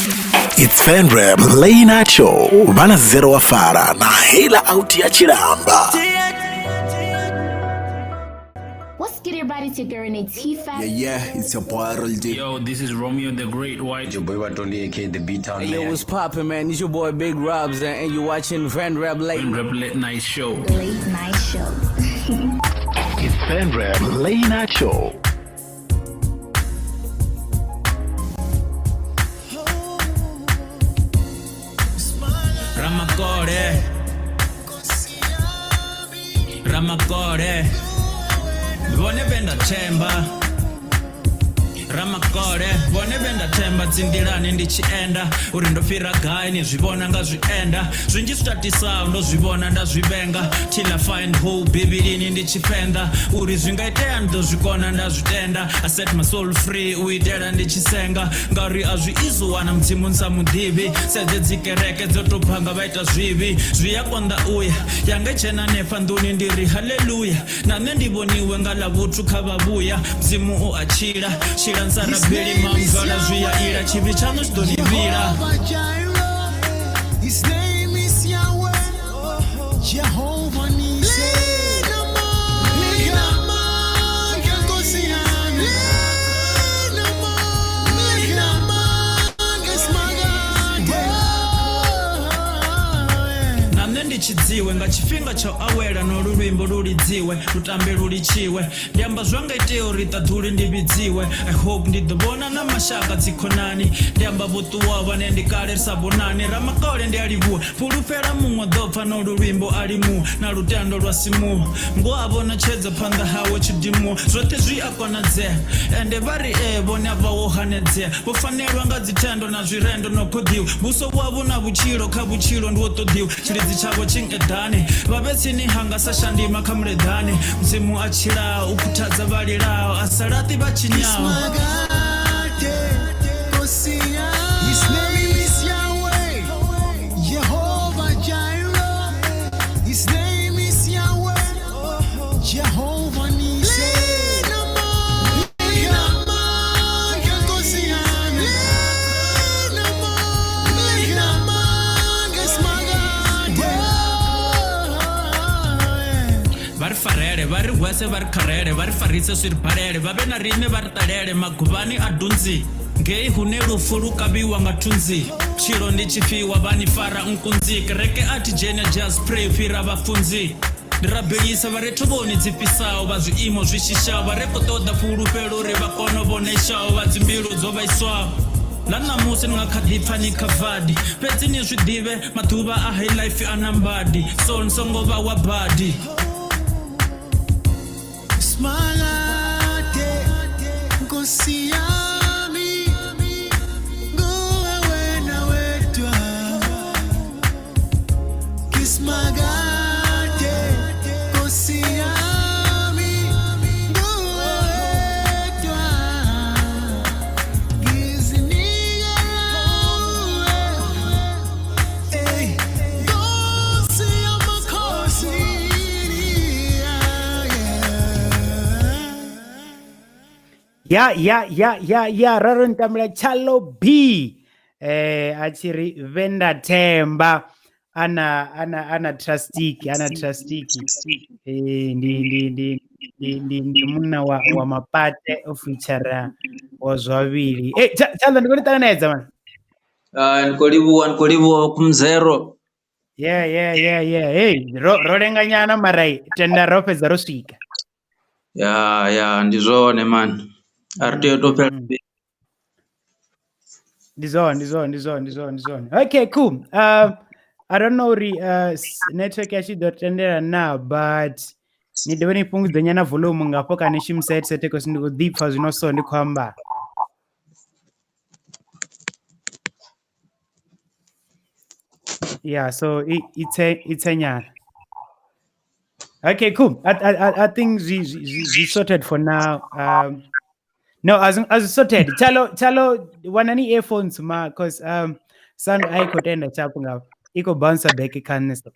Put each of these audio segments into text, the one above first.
It's Fenrep Late Night Show vha na Zero wa Fara na Heila Out ya Tshilamba. What's good, everybody? It's your girl, Renee Tifa. Yeah, yeah, it's your boy Roll D. Yo, this is Romeo the Great White. Your boy Watondi, aka the B Town Hey, yo, Man. what's poppin', man? It's your boy Big Robs, and you're watching Van Rap Late. Rap Late Night Show. Late Night Show. It's Fenrep Late Night Show. Ramakore. Ramakore. Vhone vhe nda themba. Ramakole vhone vhe nda themba dzinḓilani ndi tshi enda uri ndo fhira gai ni zwi vhona nga zwienda zwinzhi zwi tatisaho ndo zwi vhona nda zwi vhenga till I find hope bivhilini ndi tshi fenḓa uri zwi nga itea ndi ḓo zwi kona nda zwi tenda. I set my soul free u itela ndi tshi senga ngauri a zwi izi u wana mudzimu nsa muḓivhi sedze dzi kereke dzo tou phanga vha ita zwivhi zwi a konḓa uya yanga tshena hanefha nḓuni ndi ri haleluya na nṋe ndi vhoniwe nga ḽa vhuthu kha vhavhuya mudzimu u a tshila tshila nsa rabeli mamvala zwi a ila tshivhi tshaṋu tshi ḓo ni vhila. Jehovah Jireh, His name is Yahweh, Jehovah Nissi. Na nṋe ndi tshidziwe nga tshifhinga tsha u awela no lu luimbo lu lidziwe lutambe lu litshiwe ndi amba zwa nga itea uri ṱaḓuli ndi vhidziwe. I hope ndi ḓo vhona na mashaka dzikhonani ndi amba vho ṱuwaho vhane ndi kale ri sa vhonani. Ramakole ndi a livhuwa fhulufhela muṅwe ḓo pfa no lu luimbo a limuwa na lutendo lwa simuwa ngo a vhona tshedza phanḓa hawe tshidimuwa zwoṱhe zwi a konadzea ende vha ri ee vhone a vha wo hanedzea vho fanelwa nga dzithendo na zwirendo no khoḓiwa mbuso wavho na vhutshilo kha vhutshilo ndi wo ṱoḓiwa tshilidzi tshavho tshi ngeḓane vha vhe tsini hanga sa shandima kha muleḓane mudzimu a tshilaho u khuthadza vha lilaho a sa laṱi vha tshinyaho. His name is Yahweh, Jehovah Jireh. His name is Yahweh, Jehovah Nissi. Vha ri farele vha ri hwese vha ri kharele vha ri farise zwi ri balele vha vhe na riṋe vha ri ṱalele maguvhani a dunzi ngei hune lufu lu kavhiwa nga thunzi tshilo ndi tshifhiwa vha ni fara nkunzi kereke a thi dzhena just pray fhira vhafunzi ndi rabelisa vha re thovhoni dzi fhisaho vha zwiimo zwi shishaho vha re khou ṱoḓa fhulufhelo uri vha kone u vhoneshaho vha dzimbilu dzo vhaiswaho ḽa ṋamusi ni nga kha ḓi pfa ni kha vadi fhedzi ni zwi ḓivhe maḓuvha a high life a na mbadi so ni songo vha wa badi. Smalate, Nkosi yami, nguwe wena wedwa. Kismagate, Nkosi yami, nguwe wedwa. Ngizinikela kuwe, ey, Nkosi yamakhosi, yeah, yeah. Ya ya ya ya ya ra ro ntambela Tshalo B a tshi ri vhe nda themba ana ana ana trustiki ana trustiki ndi ndi ndi ndi ndi ndi munna wa mapate o feature wa zwavhili. Tshalo ndi khou ni ṱanganedza man. Ndi khou livhuwa, ndi khou livhuwa Khumzero. Yeah yeah yeah yeah. Hey, ro lenga nyana mara tenda ro fhedza ro swika. Ya ya ndi zwone man. A ri tea u tou fhela. Ndi zwone, ndi zwone, ndi zwone, ndi zwone, ndi zwone. Okay, cool. I don't know uri network yashu i ḓo tendela na, but ni dovhe ni fhungudze nyana volume ngafho kana ni shumise headset cause ndi khou ḓipfa zwino so ndi khou amba. Yeah, so it's a nyana. Okay, cool. I think we sorted for now. No, as sorted. Tshalo Tshalo wanani earphones ma cause sound I could end chapu ngapha. Iko bounce back kha nṋe so.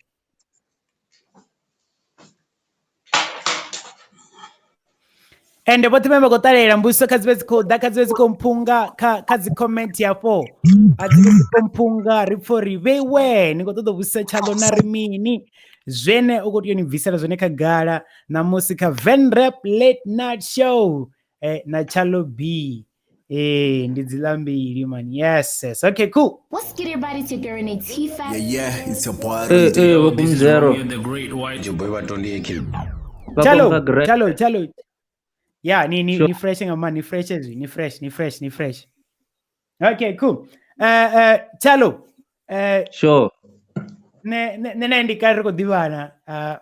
Ende vhoṱhe vhane vha khou ṱalela mbudziso kha dzi vhe dzi khou ḓa, kha dzi vhe dzi khou mphunga kha dzi comment hafho. A dzi vhe dzi khou mphunga ri pfhe uri vheiwe ni khou ṱoḓa u vhudzisa Tshaḽo na ri mini. Zwene u khou tea u ni bvisela zwone khagala ṋamusi kha Venrap Late Night Show na Tshaḽo B. Ndi dziḽa mbili man. Yes, yes. Okay, cool. What's good, everybody? It's your girl Natifa. Yeah, it's your boy. Vho Kumzero. Your boy Batondi AK. Tshaḽo, Tshaḽo, Tshaḽo. Yeah, ni fresh nga man, ni fresh ezwi, ni fresh, ni fresh, ni fresh. Okay, cool. Tshaḽo. Sure. Ne ndi kale ri khou ḓivhana,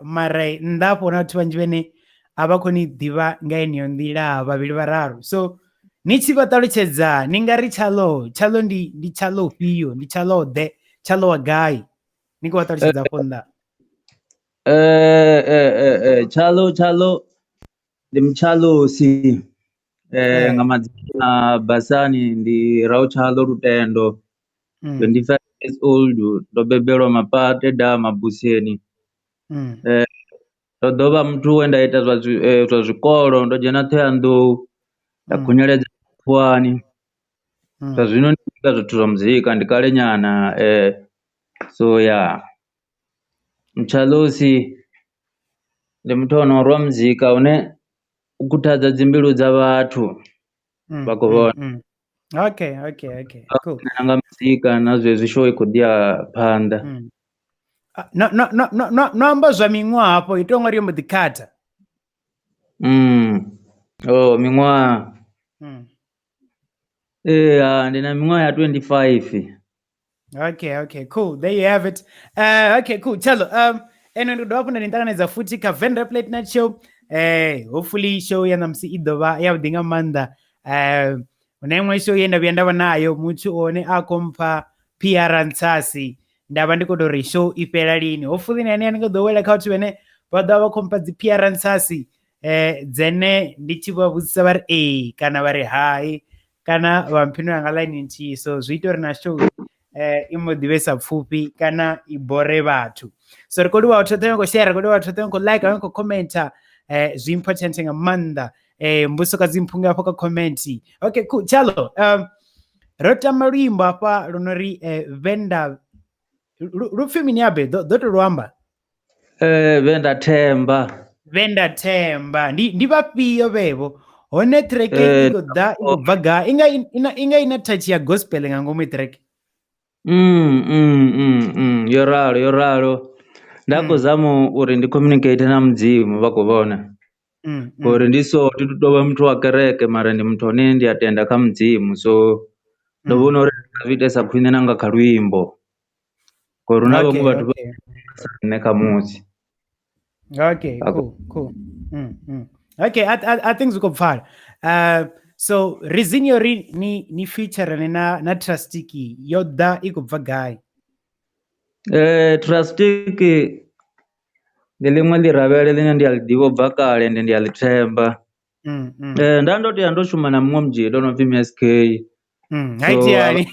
mara nnḓa hafho na vhathu vhanzhi vhane a vha khou ni ḓivha nga yeneyo nḓila, vhavhili vhararu. So ni tshi vha ṱalutshedza ni nga ri Tshaḽo, Tshaḽo ndi Tshaḽo ufhio, ndi Tshaḽo ḓe, Tshaḽo wa gai? Ni khou vha ṱalutshedza afho nnḓa. Tshaḽo, Tshaḽo ndi Mtshalosi nga madzina Basani ndi Rau Tshaḽo Lutendo, 25 years old, ndo bebelwa Mapate da Mabuseni. Ndo ḓovha muthu we nda ita zwa zwikolo, ndo dzhena Ṱhohoyanḓou, nda khunyeledza Pfuani. Zwa zwino ndi ita zwithu zwa muzika, ndi kale nyana so ya Mtshalosi ndi muthu ono rwa muzika une u khuthadza dzimbilu dza vhathu vha khou vhona. Okay, okay, okay, cool. Nga muzika na zwezwi show i khou ḓi ya phanḓa. No amba zwa miṅwaha hafho, i tou nga ri yo mbo ḓi khatha. Oh, miṅwaha. Ndi na miṅwaha ya 25. Okay, okay, cool. There you have it. Okay, cool. Tshaḽo, ene ndi dovha hafhu nda ni ṱanganedza futhi kha Venrap Late Night Show. Hopefully show ya ṋamusi i ḓo vha yavhuḓi nga maanḓa. Hu na iṅwe show ye nda vhuya nda vha nayo, muthu one a khou mpha PR ntsasi, nda vha ndi khou tou ri show i fhela lini. Hopefully na ene ni ḓo wela kha vhathu vhane vha ḓo vha vha khou mpha dzi PR ntsasi, dzene ndi tshi vha vhudzisa vha ri ee kana vha ri hai kana vha mphindula nga line nthihi. So zwi ita uri na show i mbo ḓi vhesa pfufhi kana i bore vhathu. So ri khou livhuwa vhathu vhoṱhe vha khou share, ri khou livhuwa vhathu vhoṱhe vha khou like, vha khou commenta, zwi important nga maanḓa. Mbudziso kha dzi mphunge hafho kha comment. Okay, cool. Tshaḽo, ro tamba luimbo hafha lu no ri venda, lu pfi mini abe? Ḓo to lu amba. Venda Themba. Venda Themba. Ndi vhafhio vhevho? Hone track i khou ḓa i khou bva gai? Inga ina touch ya gospel nga ngomu i track. Yo ralo, yo ralo. Nda khou zama uri ndi communicate na Mudzimu vha khou vhona. Ngori ndi so ndi tou vha muthu wa kereke mara ndi muthu ane ndi a tenda kha Mudzimu, so ndo vhona uri ndi nga zwi itesa khwine na nga kha luimbo. Ngori hu na vhaṅwe vhathu vha sa nṋe kha musi. Okay, cool, cool. Okay, I think zwi khou pfala. So reason yo ri ni feature na Trustiki yo ḓa i khou bva gai? Trustiki ndi ḽiṅwe ḽiravhele ḽine ndi a ḽi ḓivha u bva kale ende ndi a ḽi themba. Nda ndo tea ndo shuma na muṅwe mudzhito no pfi MSK. Haitiani.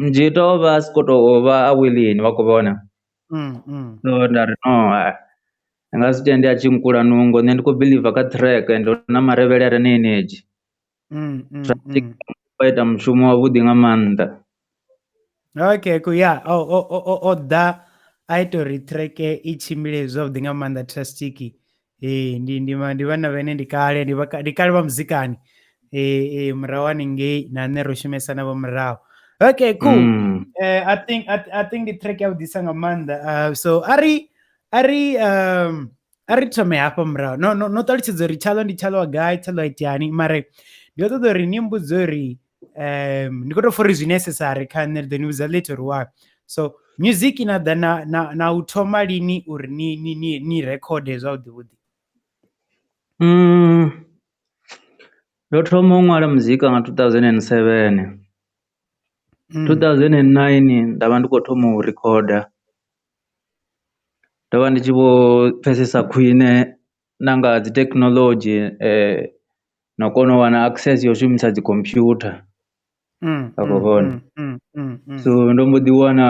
Mudzhito o vha a si khou tou vha a willing vha khou vhona. So nda ri no, ndi nga si tende a tshi nkula nungo, nṋe ndi khou believe kha track and hu na marevhele a re na energy. Vha ita mushumo wavhuḓi nga maanḓa. Okay, cool. Yeah, o ḓa a ita uri track i tshimbile zwavhuḓi nga maanḓa Trustiki. Ndi vhana vhene ndi kale, ndi kale vha muzikani. Murahu haningei na nṋe ro shumesa navho murahu. Okay, cool. I think ndi track ya vhuḓisa nga maanḓa. So ari thome hafha murahu. No ṱalutshedza uri Tshaḽo ndi Tshaḽo wa gai, Tshaḽo wa itiani, mara ndi khou ṱoḓa uri ni mbudze uri ndi khou tou pfha uri zwi necessary kha nṋe, ri ḓo ni vhudza later why. So music ina ḓa na u thoma lini uri ni rekhode zwavhuḓi vhuḓi? Ndo thoma u ṅwala muzika nga 2007. 2009 nda vha ndi khou thoma u rikhoda. Ndo vha ndi tshi vho pfhesesa khwine na nga dzi thekinoḽodzhi na u kona u wana access ya u shumisa dzi computer vha khou vhona. So ndo mbo ḓi wana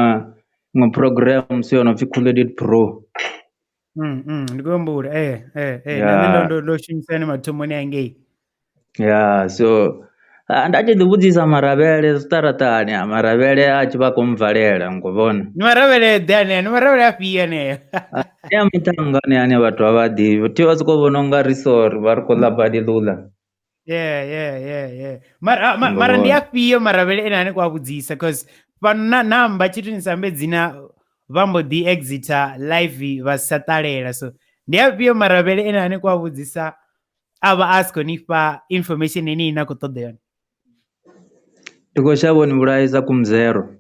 iṅwe program yo no pfhi Cool Edit Pro. Ndi khou humbula na nṋe ndo shumisa yone mathomoni hangei. Ya so nda tshi ḓi vhudzisa maravhele zwiṱaraṱani a maravhele a tshi vha khou mvalela ngo vhona. Ndi maravhele ḓe anea, ndi maravhele afhio anea? Ndi a muṱhannga ane ane vhathu a vha ḓivhi thi vha sokou vhona unga ri sorry vha ri khou ḽa badi ḽuḽa. Yeah yeah yeah yeah. Mara mara ndi afhio maravhele ene ane kwa vhudzisa cause fhano na namba tshithu ni sa ambe dzina vha mbo ḓi exita live vha sa ṱalela so ndi afhio maravhele ene ane kwa vhudzisa a vha a si khou ni fha information ine ina khou ṱoḓa yone? Ndi khou shavha u ni vhulaisa kumzero.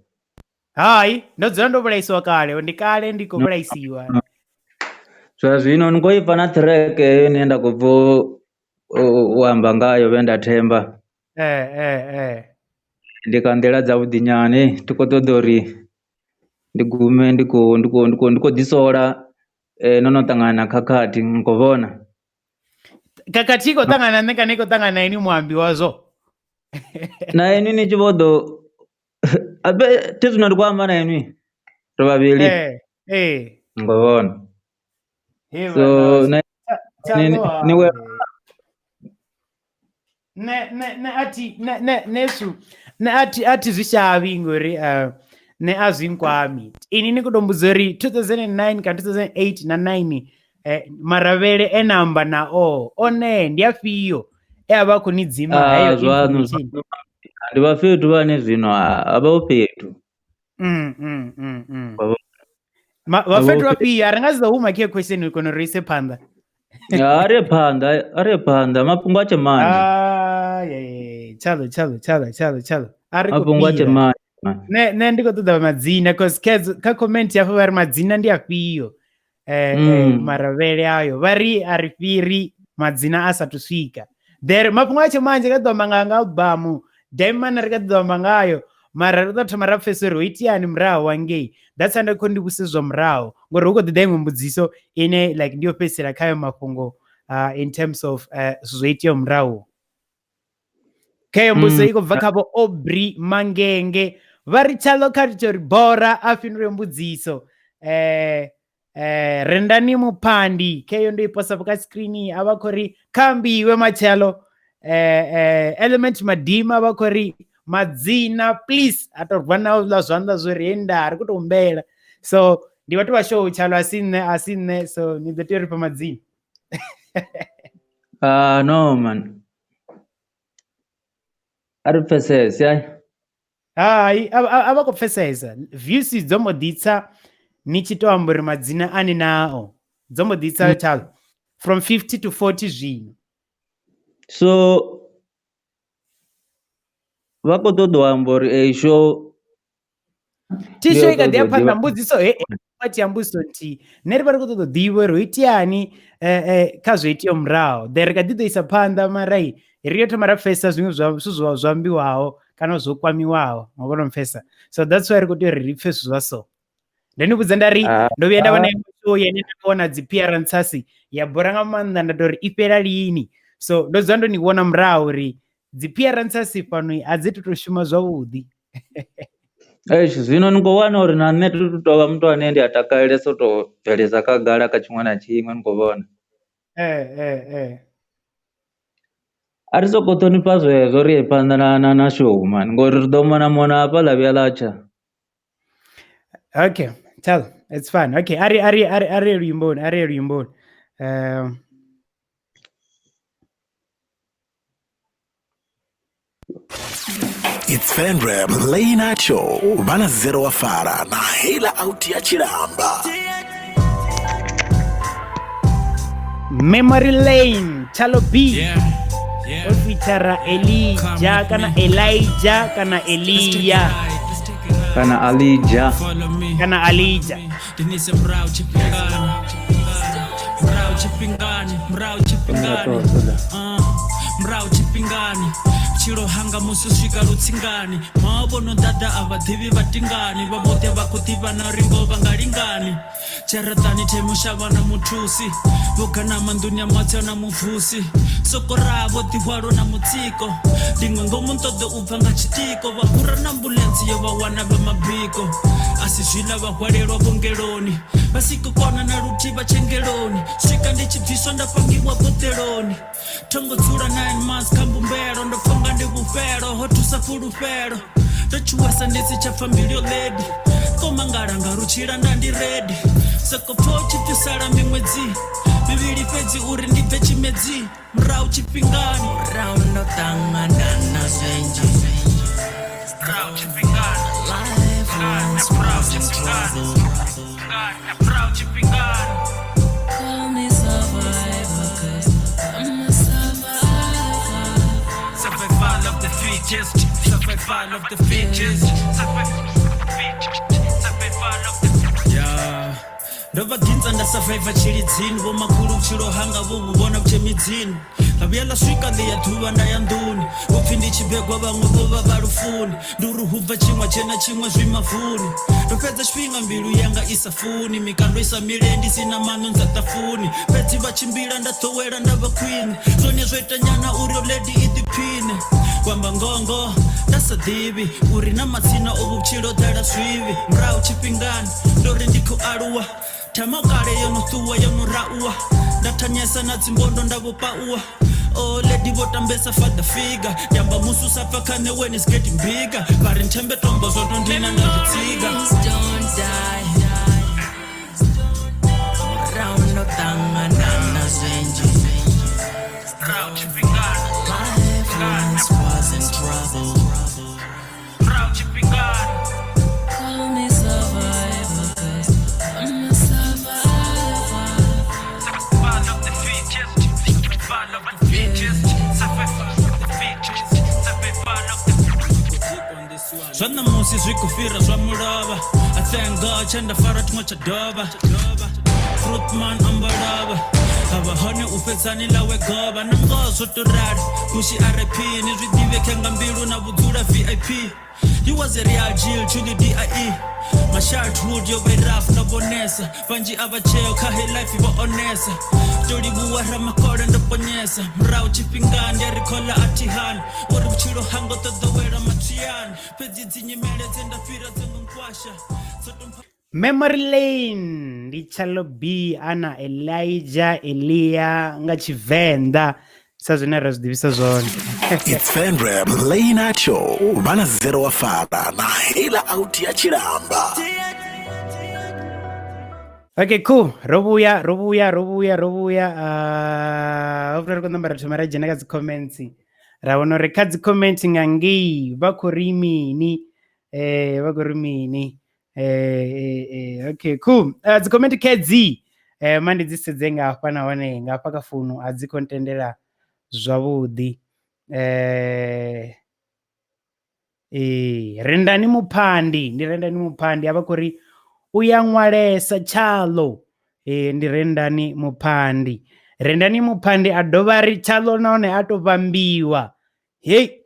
Hai, ndo dzula ndo vhulaisiwa kale, ndi kale ndi khou vhulaisiwa. Zwa zwino ni khou i pfa na track heyo ine nda khou bva u amba ngayo vhe nda themba. Ndi kha nḓila dza vhuḓi nyana thi khou ṱoḓa uri ndi gume ndi khou ndi khou ndi khou ndi khou ḓi sola no no ṱangana na khakhathi ni khou vhona. Khakhathi i khou ṱangana na nṋe kana i khou ṱangana na inwi muambi wazwo? Na inwi ni tshi vho ḓo abe thi zwino ndi khou amba na inwi ri vhavhili. Ni khou vhona. So na ni we ne ne ne athi ne ne nesu ne athi athi zwi shavhi ngori ne a zwi nkwami. Ini ni khou tou mbudza uri 2009 kana 2008 na 9 maravhele e na amba na o one ndi afhio e a vha khou ni dzima heyo information? Ndi vha fhethu vhane zwino a vha ho fhethu. Vha fhethu afhio? A ri nga si ḓo huma kha question ri kone uri ise phanḓa. A ri phanḓa, a ri phanḓa mafhungo a tshe manzhi. Tshalo tshalo tshalo tshalo tshalo. A ri mafhungo a tshe manzhi. Ne ne ndi khou ṱoḓa madzina cause kha comment hafho vha ri madzina ndi afhio. Maravhele ayo vha ri a ri fhiri madzina a sathu swika. There mafhungo a tshe manzhi kha ḓo amba nga albamu Diamond ri kha ḓo amba ngayo mara ri ḓo thoma ra pfesa uri ho iteani murahu hangei. That's why nda khou ndi vhuse zwa murahu ngori hu khou ḓi ḓa iṅwe mbudziso ine like ndi yo fhedzisela khayo mafhungo in terms of zwithu zwo iteaho murahu. Khayo mbudziso i khou bva kha vho Aubrey Mangenge vha ri tshalo kha ri ri bora a fhindule mbudziso. Rendani Muphandi kheyo ndo i posa kha screen a vha khou ri kha ambiwe matshelo. Element Madima vha khou ri madzina please, a to rwa na ḽa zwanḓa zwo ri nda ri khou tou humbela. So ndi vhathu vha show tshalo a si nṋe so ni ḓo tea uri fha madzina. No man, a ri pfesese. Hai, a vha khou pfesesa. Views dzo mbo ḓi tsa ni tshi to amba uri madzina ani nao dzo mbo ḓi tsa tshalo from 50 to 40 zwino. So vha khou ṱoḓa u amba uri ei show thi show i kha ḓi ya phanḓa mbudziso he pati ya mbudziso nthihi nṋe ri vha ri khou ṱoḓa u ḓivha uri ho iteani kha zwo iteaho murahu then ri kha ḓi ḓo isa phanḓa mara ri yo thoma ra pfesesa zwiṅwe zwa zwithu zwa zwo ambiwaho kana zwo kwamiwaho nga vhona pfesesa. So that's why ri khou tea uri ri pfhe zwithu zwa so. Ndo ni vhudza nda ri ndo vhuya nda vhona iṅwe show yene nda vhona dzi appearances ya bora nga maanḓa nda tori i fhela lini. So ndo dzula ndo ni vhona murahu uri dzi appearances fhano a dzi to shuma zwavhuḓi. Eish zwino ni khou wana uri na nṋe thi tu tovha muthu ane ndi a takalelesa u tou bvelisa khagala kha tshiṅwe na tshiṅwe ni khou vhona. A ri soko ṱhonifha zwezwo ri ye phanḓa na na show man ngori ri ḓo mona mona hafha ḽa vhuya ḽa tsha. Okay, tell it's fine. Okay, ari ari ari ari luimboni, ari luimboni. It's Fenreb Late Show vhana zero wa fara na hela out ya tshilamba. Memory Lane, Chalo B. O feature Elijah kana Elijah kana Elia kana Alija kana Alija. Denise Mrau chipingani Mrau chipingani Mrau chipingani Mrau chipingani Tshilo hanga musi swika lutsingani Maobono dada a vhaḓivhi vha tingani vha vhoṱhe vha khou ḓivha na uri ngoho vha nga lingani Dzharaṱani themushavha na muthusi vho gana manḓuni ya matseo na muvusi sokora vho ḓihwalo na mutsiko ndingwe ngomu nṱoḓo u bva nga tshitiko vha hura na ambuḽentse yo vha wana vha mabiko a si zwiḽa vha hwalelwa vhongeloni. Vha si khou kona na luthihi vha tshengeloni. Swika ndi tshi bviswa nda pangiwa boḓeloni. Thongo dzula 9 months kha mbumbelo, ndo pfa unga ndi vhufhelo, ho thusa fulufhelo. Ndo tshuwesa ndi si tsha pfa mbilu yo lady. Ko mangala nga rutshila nda ndi ready. Soko pfa u tshi pfi sala miṅwedzi mivhili fhedzi uri ndi bve tshimedzi. Murahu tshifhingani. Murahu ndo ṱangana na zwinzhi. Murahu tshifhingani. Life once was in trouble. Murahu tshifhingani. Call me survivor, 'cause I'm a survivor. Survival of the fittest. Survival of the fittest. Survival of the Yeah. Ndo vha gintsa nda survive tshilidzini, vho makhulu vhutshilo hanga vho vhu vhona vhutshe midzini. Ḽa vhuya ḽa swika ḽi ya ḓuvha nda ya nḓuni, vho pfi ndi tshi begwa vhaṅwe vho vha vha lufuni. Ndi uri hu bva tshiṅwe tshena tshiṅwe zwi mavuni. Ndo fhedza tshifhinga mbilu yanga i sa funi, mikando i sa mile ndi si na maṋo ndza ṱafuni. Fhedzi vha tshimbila nda ḓowela nda vha khwine, zwone zwo ita nyana uri lady i ḓiphine. Kwamba ngongo nda sa ḓivhi uri na matsina o vhutshilo ḓala zwivhi. Murahu tshifhingani ndo ri ndi khou aluwa, thama kale yo no ṱuwa yo no rauwa. Nda thanyesa na dzimbondo nda vho pauwa. Oh lady vho tambesa father figure, ndi amba musi u sa pfa kha nṋe when it's getting bigger. Vha ri nthembe tombo zwo to ndina nga zwitsiga. Memories don't die. Murahu ndo ṱangana na zwinzhi. Murahu tshifhingani. Life once was in trouble. Murahu tshifhingani. Call me survivor, 'cause I'm a survivor. Survival of the fittest. Survival of the fittest. Survival of the fittest. Survival of the Zwa ṋamusi zwi khou fhira zwa mulovha. I thank God tshe nda fara tshiṅwe tsha dovha. Fruitman ambalovha. Havha hone u fhedzani ḽawe govha. Na ngoho zwo tou ralo, kushi RIP. Ni zwi ḓivhe khe nga mbilu na vhudzula VIP. He was a real Jill to the DIE. My childhood yo vha rough ndo vhonesa. Vhanzhi a vha tsheo kha he life vho onesa. Ndo livhuwa ramakole ndo ponyesa. Murahu tshifhinga ndi a ri khola a thi hani. Uri vhutshilo hanga ṱoḓa wela matswiani. Fhedzi dzi nyimele dze nda fhira dzo ngo nkwasha. Dzo to mpha Memory Lane ndi Tshalo B ana Elijah Elia nga Tshivenḓa sa zwine ra zwi ḓivhisa zwone. It's Fenreb Leinacho vhana zero wa fara na hela out ya tshilamba. Okay, cool. Ro vhuya. Hopefully ri khou namba ra thoma ra dzhena kha dzi comments. Ra vhona uri kha dzi comment nga ngei vha khou ri mini. Vha khou ri mini. Okay, cool. Dzi comment kedzi. Ma ndi dzi sedze nga hafha nahone nga hafha kha founu a dzi khou ntendela zwavhuḓi. Rendani Muphandi, ndi Rendani Muphandi avha khou ri u ya ṅwalesa Tshalo. Ndi Rendani Muphandi. Rendani Muphandi a dovha ri Tshalo nahone a to vhambiwa. Hey,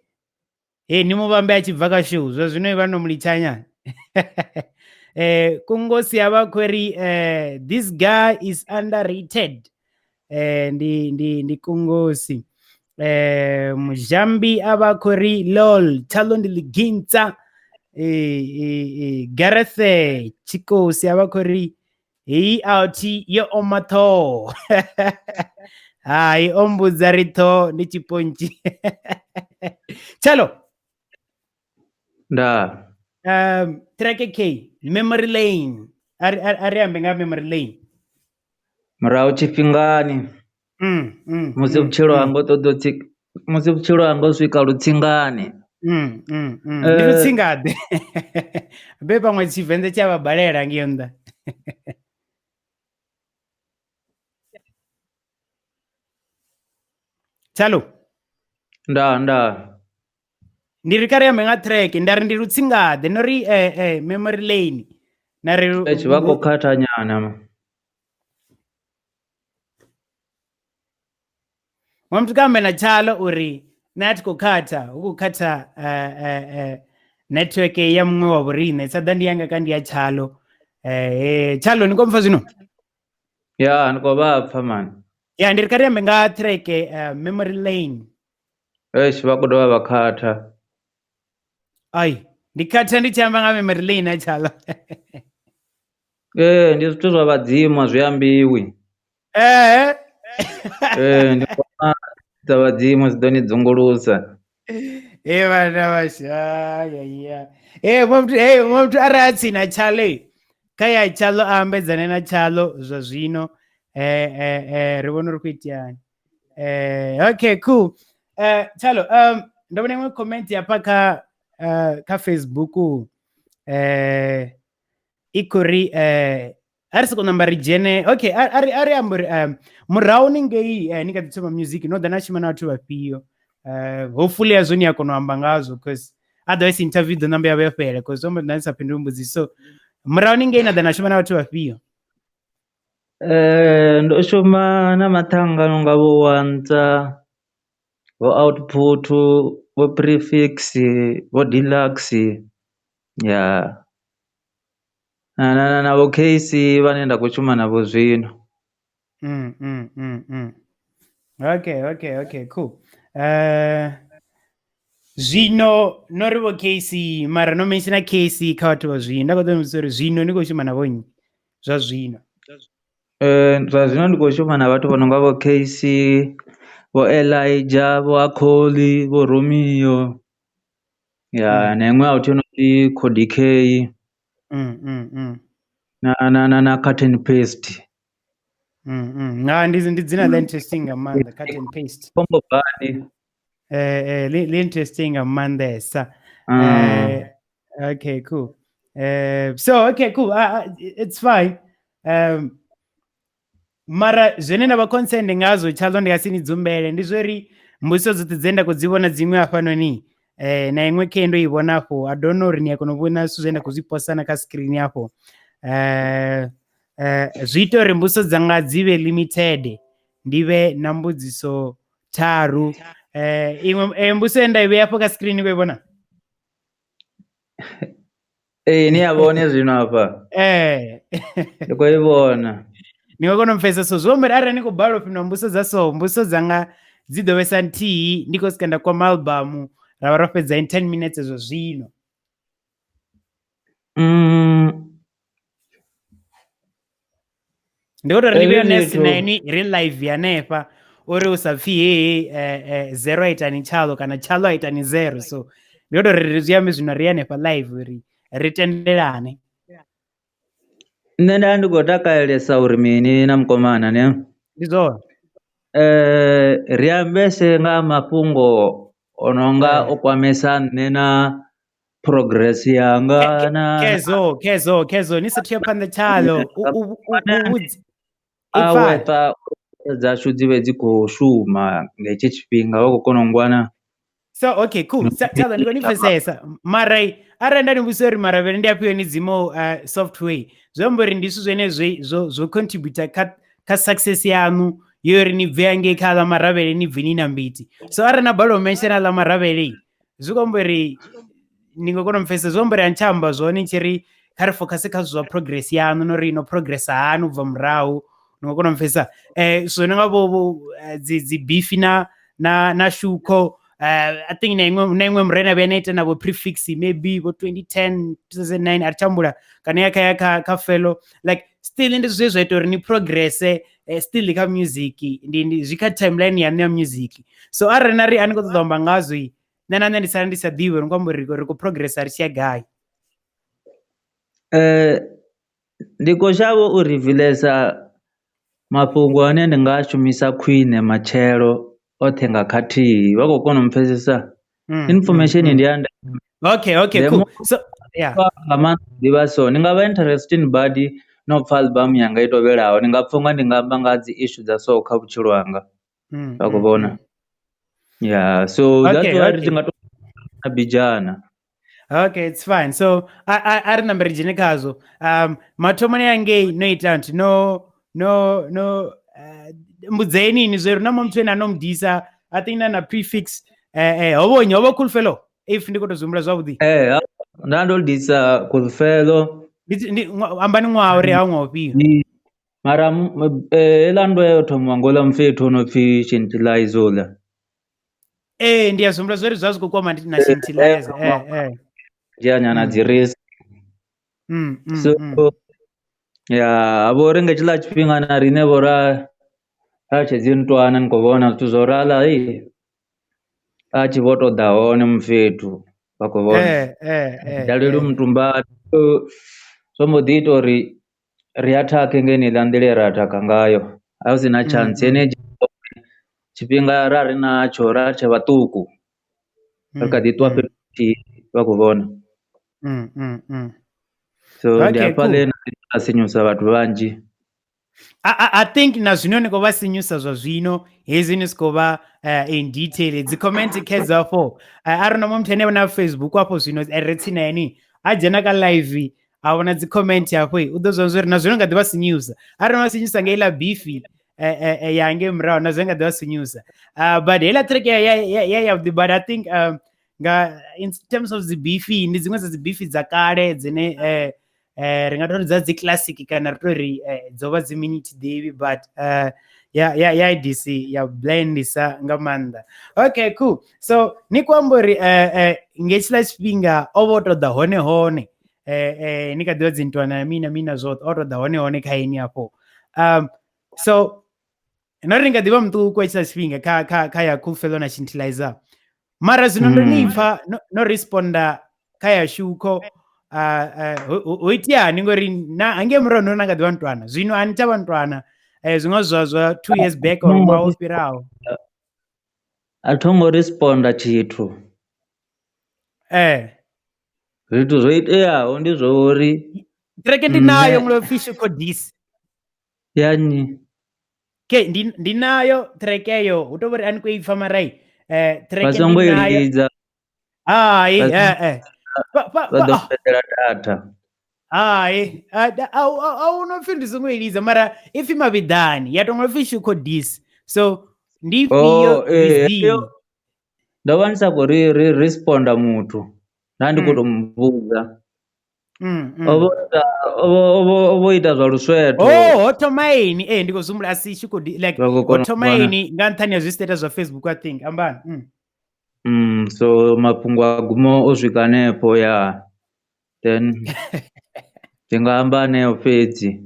ni muvhambe a tshi bva kha show zwa zwino vha no mulitshanya. Kungosi avha khou ri this guy is underrated. Ndi Kungosi. Mujambi avha khou ri lol Tshalo ndi ḽigintsa. Gareth Tshikosi avha khou ri heyi out yo oma ṱhoho. Hai o mbudza ri ṱhoho ndi tshipontshi. Tshalo. Nda. Track K Memory Lane. A ri ambe nga Memory Lane. Murahu tshifhingani. Musi vhutshilo hanga ṱoḓo musi vhutshilo hanga u swika lutsingani. Ndi lutsingaḓe. Be vhaṅwe Tshivenḓa tshi a vha balela ngei nnḓa. Tshalo. Nda. Ndi ri kha ri ambe nga track nda ri ndi lutsingaḓe no ri Memory Lane. Na ri vha khou khatha nyana. Wa muthu ka ambe na Tshalo uri nṋe a thi khou khatha, hu khou khatha network ya muṅwe wa vhoriṋe sa ḓa ndi yanga ka ndi ya Tshalo. Tshalo ni khou mpfa zwino? Ya ndi khou vha pfa mani. Ya ndi ri kha ri ambe nga track Memory Lane. Eish vha khou dovha vha khatha. Ai, ndi khatha ndi tshi amba nga Memory Lane a Tshalo. Ee, ndi zwithu zwa vhadzimu a zwi ambiwi. Ee. Ee, ndi ngoma dza vhadzimu dzi ḓo ni dzungulusa. Ee vhana vhashu ya ya. Ee muthu hey muthu arali a tsini na Tshalo kha ya Tshalo a ambedzane na Tshalo zwa zwino ri vhone uri khou iteani. Okay cool. Tshalo ndo vhona iṅwe comment hafha kha kha Facebook i khou ri a ri soko namba ri dzhene okay a ri a ri amba uri murahu ni ngei ni kha ḓi thoma music no ḓa na shuma na vhathu vhafhio hopefully hezwo ni a kona u amba ngazwo cause otherwise interview ḓo namba ya vha yo fhela cause zwi amba nda ni sa fhinduli mbudziso so murahu ni ngei na ḓa na shuma na vhathu vhafhio. Ndo shuma na mathanga nonga vho Wantsa, vho Output, vho Prefix, vho Deluxe ya na vho KC vhane nda khou shuma navho zwino. Okay, okay, okay, cool. Zwino no ri vho KC mara no mention KC kha vhathu vha zwino nda khou ḓo vhudzisa uri zwino ni khou shuma na vho nnyi zwa zwino? Zwa zwino ndi khou shuma na vhathu vho no nga vho KC, vho Elijah, vho Akholi, vho Romeo ya na iṅwe out yo no pfi Cody K na cut and paste. Na ndi dzina ḽa interesting nga maanḓa, cut and paste. Combo bani. Li interesting nga maanḓesa. Okay, cool. So okay, cool. It's fine. Mara zwine nda vha concerned ngazwo Tshalo ndi nga si ni dzumbele ndi zwori mbudziso dzoṱhe dze nda khou dzi vhona dziṅwe hafhanoni na iṅwe khe ndo i vhona afho I don't know uri ni a kona u vhona zwithu zwine nda khou zwi posta na kha screen afho zwi ita uri mbudziso dzanga dzi vhe limited ndi vhe na mbudziso tharu iṅwe mbudziso ye nda i vhea afho kha screen ni khou i vhona? Ee, ni a vhone zwino hafha. Ndi khou i vhona. Ni nga kona u pfesesa so zwi amba uri arali ni khou balelwa u fhindula mbudziso dza so mbudziso dzanga dzi ḓo vhesa nthihi ndi khou swika nda kwama album ra vha ro fhedza in 10 minutes zwa zwino. Ndi khou tou ri ni vhe honest na inwi ri live hanefha uri u sa pfhi he zero a itani Tshalo kana Tshalo a itani zero so ndi khou tou ri zwi ambe zwino ri hanefha live uri ri tendelane. Nṋe nda ndi khou takalelesa uri mini na mukomana ne. Ndi zwone. Ri ambese nga mafhungo o no nga o kwamesa nṋe na progress yanga na kezo kezo kezo ni sathu ya phanḓa Tshalo a wepa dzashu dzi vhe dzi khou shuma nga hetshi tshifhinga vha khou kona u ngwana. So okay cool Tshalo ndi khou ni pfesesa mara arali nda ni vhudzisa uri maravhele ndi afhio ni dzimo software zwi amba uri ndi zwithu zwine zwo zwo contributor kha success yaṋu yo uri ni bve ngei kha ḽa maravhele ni bve ni na mbiti so arali na balelwa u mention ḽa maravhele zwi khou amba uri ni nga kona u pfesesa zwi amba uri a ni tsha amba zwone tshi ri kha ri focus kha zwithu zwa progress yaṋu no ri no progressa hani u bva murahu ni nga kona u pfesesa so ni nga vho dzi beef na Shuko I think na iṅwe murena vhuya na ita na vho prefix maybe vho 2010 2009 a ri tsha kana ya kha kha fellow like still ndi zwithu zwa ita uri ni progresse still kha music ndi zwi kha timeline yaṋu ya music so arali na ri a ni khou ṱoḓa amba ngazwo nṋe na nṋe ndi sala ndi sa ḓivhi uri ngo amba uri ri khou progressa ri tshi ya gai. Ndi khou shavha u riviḽesa mafhungo ane ndi nga a shumisa khwine matshelo oṱhe nga khathihi vha khou kona u mpfhesesa information ndi ya ndeme. Okay, okay, cool. So yeah, nga maanḓa ḓivha so ni nga vha interested badi no pfha album yanga i tovhelaho ni nga pfha unga ndi nga amba nga dzi issue dza so kha vhutshilo hanga vha khou vhona. Yeah, so that's why ri tshi nga to bidzhana. Okay, it's fine. So I ri nambe ri dzhene khazwo. Mathomoni angei no ita nthu no mbudzeni ni zwe na muthu ene ano mudisa I think na prefix hovho nyo hovho cool fellow if ndi khou tou zwi humbula zwavhuḓi. Nda ndo disa cool fellow. Ndi ambani ṅwaha uri ha ṅwaha ufhio. Mara heiḽa nndwa yo thoma ngo ḽa mfethu o no pfi Shintilayiza uḽa. Ndi a zwi humbula zwori zwa zwi khou kwama na Shintilayiza. Dzhia nyana dzi risk. So Ya ha vha uri nga tshiḽa tshifhinga na riṋe vho ra ra tshe dzi ntwana ni khou vhona zwithu zwo raḽa hei a tshi vho ṱoḓa hone mufhethu vha khou vhona daleli mutumba zwo mbo ḓi ita uri ri athakhe nga yeneiḽa nḓila ye ra athakha ngayo ha hu si na chance yeneyi tshifhinga ra ri natsho ra tshe vhaṱuku ri kha ḓi ṱwa fhethu huthihi vha khou vhona. So ndi Okay, hafhaḽa cool. he na sinyusa vhathu vhanzhi. I think na zwino ni khou vha sinyusa zwa zwino hezwi ni si khou vha in detail dzi comment khedzo afho a ri no muthu ane na Facebook afho zwino re tsini na ene a dzhena kha live a vhona dzi comment afho u ḓo zwa uri na zwino nga ḓi vha sinyusa a ri no vha sinyusa nga iḽa bifi ya ngei murahu na zwino nga ḓi vha sinyusa but heiḽa track ya ya ya ya vhuḓi but I think nga in terms of dzi bifi ndi dziṅwe dza dzi bifi dza kale dzine ri nga tori dza dzi classic kana ri tori dzo vha dzi minute ḓivhi but ya ya ya IDC ya blendisa nga maanḓa. Okay, cool. So ni khou amba uri nge tshiḽa tshifhinga o vha o ṱoḓa hone hone ni kha ḓivha dzi ntwana mina mina zwoṱhe o ṱoḓa hone hone kha ini afho so no ri nga ḓivha muṱuku hetshiḽa tshifhinga kha kha kha ya Cool Fellow na Shintilizer mara zwino ndo ni pfa no responda kha ya Shuko ho iteani ngori na hangei murahu no na nga ḓivha ntwana zwino a ni tsha vha ntwana zwiṅwe zwa zwa 2 years back or ṅwaha wo fhiraho a tho ngo responda tshithu zwithu zwo iteaho ndi zwo uri track ndi nayo mulo pfi Shuko dis ya nnyi ke ndi nayo track eyo hu tou vha uri a ni khou i pfa marai track vha songo ndi i nayo lidza hai vha ḓo fhedzela data hai a u no pfi ndi songo i lidza mara i pfi mavhiḓani ya tonga pfi Shuko dis so ndi ifhio reason ndo vha ndi sa khou ri responda muthu nda ndi khou tou mu vhudza o vho ita zwa luswetho ho thoma ini ndi khou zumbula a si Shuko like ho thoma ini nga nṱhani ya zwi status zwa Facebook I think ambani so mafhungo a gumo o swika hanefho ya then ndi nga amba aneo fhedzi.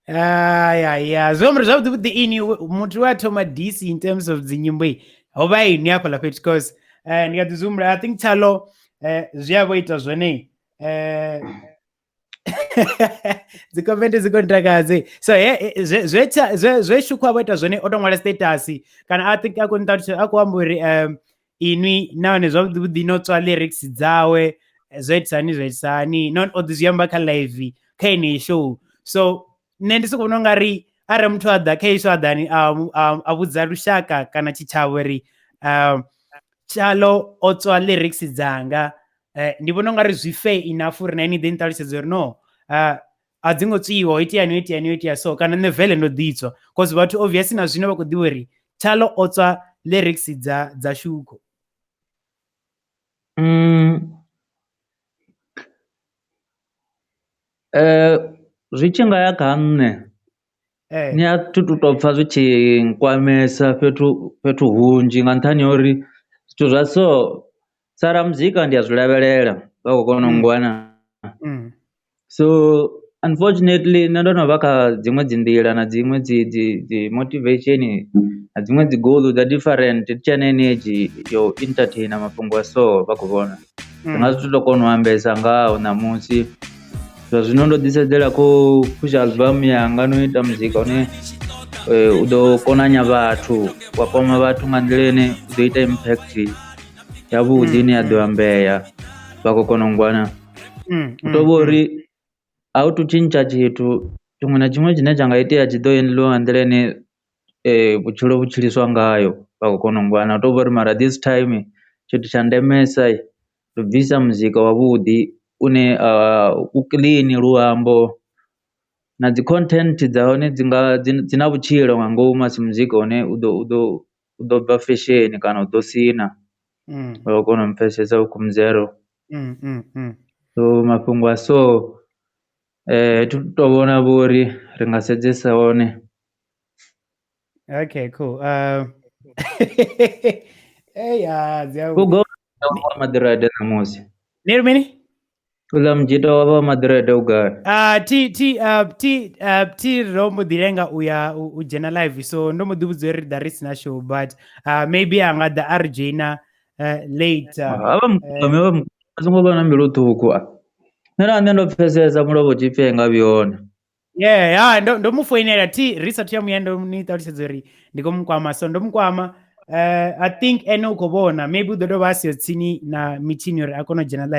Ya zwi amba zwavhuḓi vhuḓi ini muthu we a thoma DC in terms of dzi nyimbo ho vha ini hafhaḽa fhethu cause ndi nga ḓi zumbula I think Tshalo zwi a vho ita zwone dzi comment dzi khou ntakadze so zwe Shuko a vho ita zwone o to ṅwala status kana I think a khou nṱalutshedza a khou amba uri inwi nahone zwavhuḓi vhuḓi no tswa lyrics dzawe zwo itisani zwo itisani nahone o ḓi zwi amba kha live kha yeneyi show so nṋe ndi soko vhona ungari arali muthu a ḓa kha heyi show a ḓa a vhudza lushaka kana tshitshavha uri Tshalo o tswa lyrics dzanga ndi vhona ungari zwi fair enough uri na ini ḓe ni ṱalutshedze uri no a dzi ngo tswiwa ho itea ni ho itea ni ho itea so kana nṋe vele ndo ḓi tswa cause vhathu obviously na zwino vha khou ḓivha uri Tshalo o tswa lyrics dza Shuko. Zwi tshi nga ya kha nṋe ni a thi tu to pfha zwi tshi nkwamesa fhethu hunzhi nga nṱhani ha uri zwithu zwa so sa ra muzika ndi a zwi lavhelela vha khou kona u nngwana so unfortunately nṋe ndo no vha kha dziṅwe dzi nḓila na dziṅwe dzi dzi dzi motivation na dziṅwe dzi goal dza different thi tshena energy yo entertain mafhungo a so vha khou vhona ndi nga zwi to kona u ambesa ngaho ṋamusi. Zwa zwino ndo ḓi sedzela kho phusha album yanga no ita muzika une u ḓo konanya vhathu wa kwama vhathu nga nḓila ine u ḓo ita impact yavhuḓi ine ya ḓo ambea vha khou kona u ngwana. U tou vha uri a u thu tshintsha tshithu tshiṅwe na tshiṅwe tshine tsha nga itea tshi ḓo endliwa nga nḓila ine vhutshilo vhu tshiliswa ngayo vha khou kona u ngwana hu tovhori mara this time tshithu tsha ndemesa ndi u bvisa muzika wavhuḓi une u clean luambo na dzi content dza hone dzi nga dzi na vhutshilo nga ngomu a si muzika une u ḓo bva fesheni kana u ḓo sina wa kona u mpfhesesa vho Khumzelo. So mafhungo a so thi tu to vhona vho uri ri nga sedzesa hone. Okay, cool. Hey, Ugo maḓirade ṋamusi. Ni ri mini? Uḽa mujita wa vha maḓirede u gai? Thi thi thi thi ro mbo ḓi lenga u ya u dzhena live, so ndo mbo ḓi vhudza uri ri ḓa ri sina show, but maybe a nga ḓa a ri joina later. Havha mukwame vha a songo vha na mbilu ṱhukhu a. Nṋe na nṋe ndo pfesesa mulovha u tshi pfhi nga vhi hone. Yeah, yeah, ndo mu foinela thi ri sathu ya muya, ndo ni ṱalutshedza uri ndi khou mu kwama, so ndo mu kwama. I think ene u khou vhona, maybe u ḓo dovha a siho tsini na mitshini uri a kone u dzhena live.